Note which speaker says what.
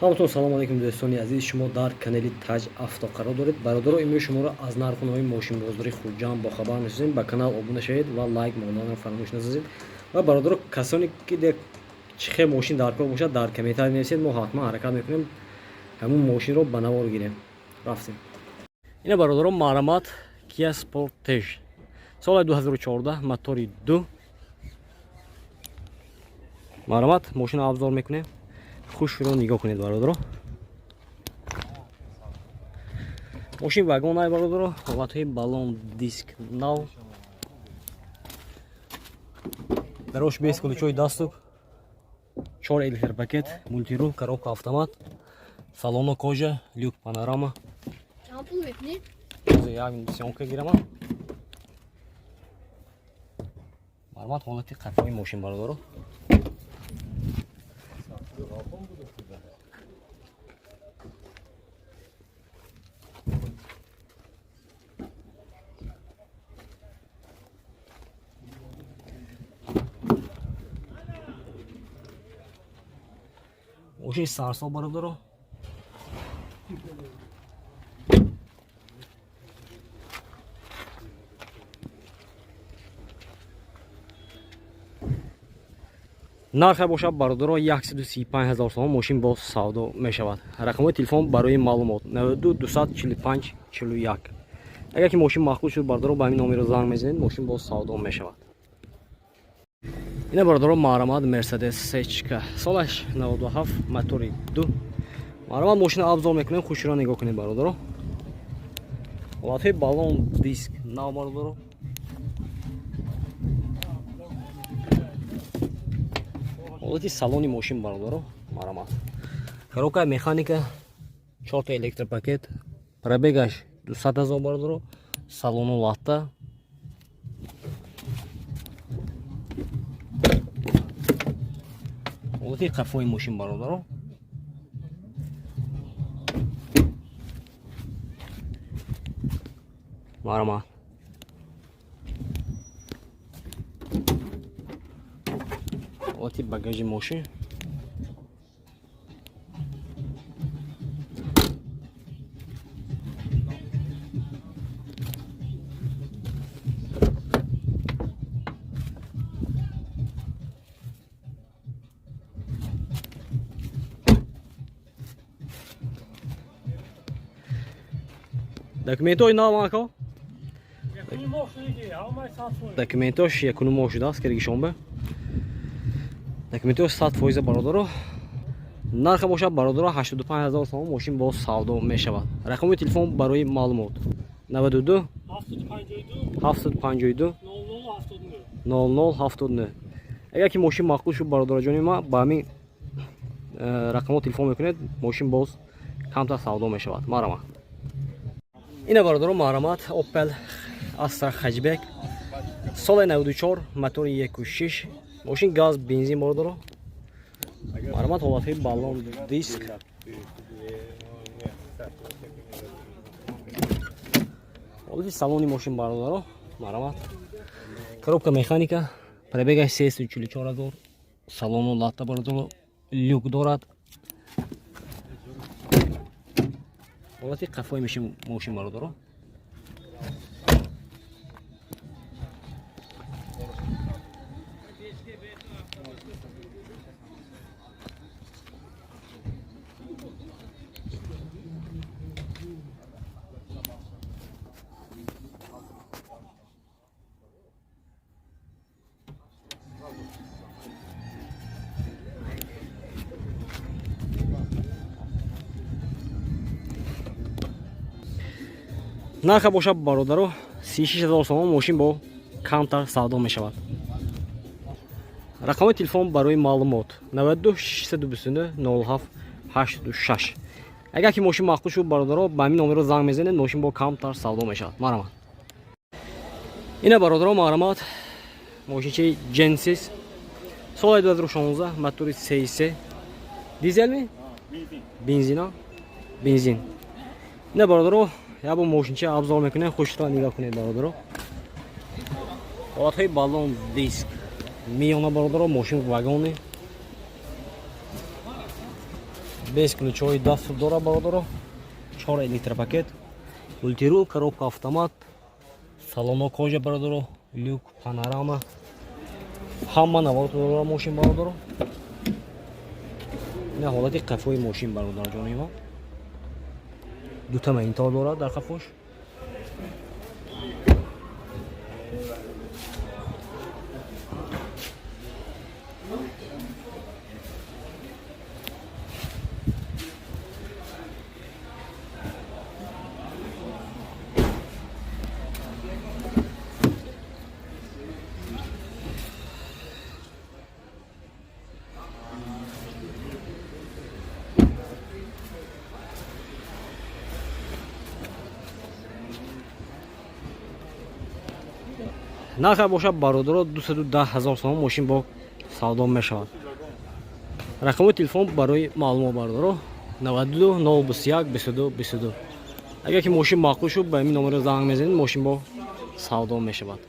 Speaker 1: Ҳаматон салом алейкум, дӯстони азиз. Шумо дар канали Таҷ Авто қарор доред. Бародаро, имрӯз шуморо аз нархунаҳои мошинбозории Хуҷанд бохабар месозем. Ба канал обуна шавед ва лайк монданро фаромӯш насозед. Ва бародаро, касоне ки чӣ хел мошин дар кор бошад, дар комментарий нависед, мо ҳатман ҳаракат мекунем ҳамун мошинро ба навор гирем. Рафтем. Ина, бародаро, марҳамат, Kia Sportage соли 2014, мотори 2. Марҳамат, мошинро обзор мекунем. Хушро нигоҳ кунед, бародаро. Мошин вагон ай, бародаро. Ҳолатҳои баллон, диск нав, дарош без ключои доступ, чор электропакет, мультируль, коробка автомат, салоно кожа, люк панорама. Як съёмка гирама. Марҳамат, ҳолати қафои мошин, бародаро. Мошин сарсол, бародаро. Нархе бошад, бародаро, 135 ҳазор сомон, мошин боз савдо мешавад. Рақамҳои телефон барои маълумот: 92 245 41. Агар ки мошин маъқул шуд, бародаро, ба ҳамин номеро занг мезанед, мошин боз савдо мешавад. Ина, бародаро, марҳамат, Мерседес сечка, солаш 97, мотори 2. Марҳамат, мошина обзор мекунем. Хушро нигоҳ кунед, бародаро. Ҳолатҳои баллон, диск нав, бародаро. Ҳолати салони мошин, бародаро, марҳамат. Коробка механика, чорта электропакет, пробегаш 200 ҳазор, бародаро. Салону латта. Ҳолати қафои мошин, бародаро. Марҳамат, ҳолати багажи мошин. Документҳои нав, ако, документош якунум моҳ шудааст киргишонба. Документош 100%, бародаро. Нарха бошад, бародаро, 85 ҳазор сомон, мошин боз савдо мешавад. Рақами телефон барои маълумот: 92 752 00 79. Агар ки мошин маъқул шуд, бародароҷони ма, ба ҳамин рақамҳо телефон мекунед, мошин боз камтар савдо мешавад. Марҳамат. Ина, бародаро, марҳамат, Opel Astra хэтчбек, соли 94, мотори 1.6, мошин газ бензин, бародаро. Марҳамат, ҳолатҳои баллон, диск. Ҳолати салони мошин, бародаро, марҳамат. Коробка механика, пробегаш 344 ҳазор, салону латта, бародаро, люк дорад. Ҳолати қафои мошин, бародаро. Нарха бошад, бародаро, 36 ҳазор сомон, мошин бо камтар савдо мешавад. Рақами телефон барои маълумот: 92 629 07 86. Агар ки мошин маъқул шуд, бародаро, ба ҳамин номеро занг мезанед, мошин бо камтар савдо мешавад. Марҳамат. Ина, бародаро, марҳамат, мошинчаи Genesis, соли 2016, мотори 3.3, дизелми, бензина, бензин. Ина, бародаро, як бор мошинча обзор мекунем. Хушро нигоҳ кунед, бародаро. Ҳолатҳои баллон, диск миёна, бародаро. Мошин вагони. Без ключҳои дафр дора, бародаро. Чор электропакет, мультируль, коробка автомат, салоно кожа, бародаро, люк, панорама, ҳама наворото дора мошин, бародаро. Ина ҳолати қафои мошин, бародарҷони мо. Дута монитор дорад дар қафош. Нарха бошад, бародаро, 210 ҳазор сомон мошин бо савдо мешавад. Рақами телефон барои маълумот, бародаро, 92 021 22 22. Агар ки мошин маъқул шуд, ба ҳамин номеро занг мезанед, мошин бо савдо мешавад.